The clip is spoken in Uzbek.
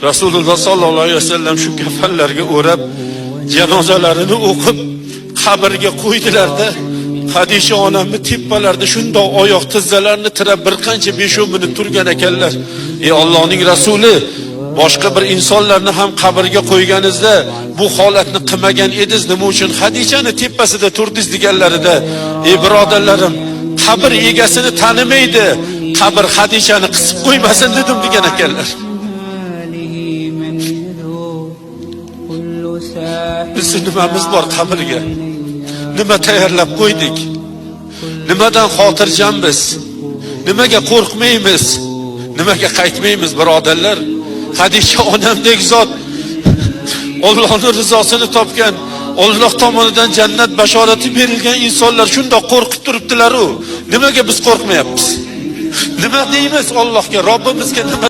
Rasululloh sollallohu alayhi vasallam shu kafanlarga o'rab janozalarini o'qib qabrga qo'ydilarda, Hadisha onamni tepalarida shundoq oyoq tizzalarini tirab bir qancha 5-10 minut turgan ekanlar. Ey Allohning rasuli, boshqa bir insonlarni ham qabrga qo'yganingizda bu holatni qilmagan edingiz, nima uchun Hadishani tepasida turdingiz deganlarida, ey birodarlarim, qabr egasini tanimaydi, qabr Hadishani qisib qo'ymasin dedim degan ekanlar. ماله من يذوق كل ساحر Bizni nimamiz bor qabrga? Nima tayyorlab qo'ydik? Nimadan xotirjammiz? Nimaga qo'rqmaymiz? Nimaga qaytmaymiz, birodarlar? Hadisha onamdek zot Allohning rizosini topgan, Alloh tomonidan jannat bashorati berilgan insonlar shundoq qo'rqib turibdilar-u. Nimaga biz qo'rqmayapmiz? Nima deymiz Allohga, Robbimizga nima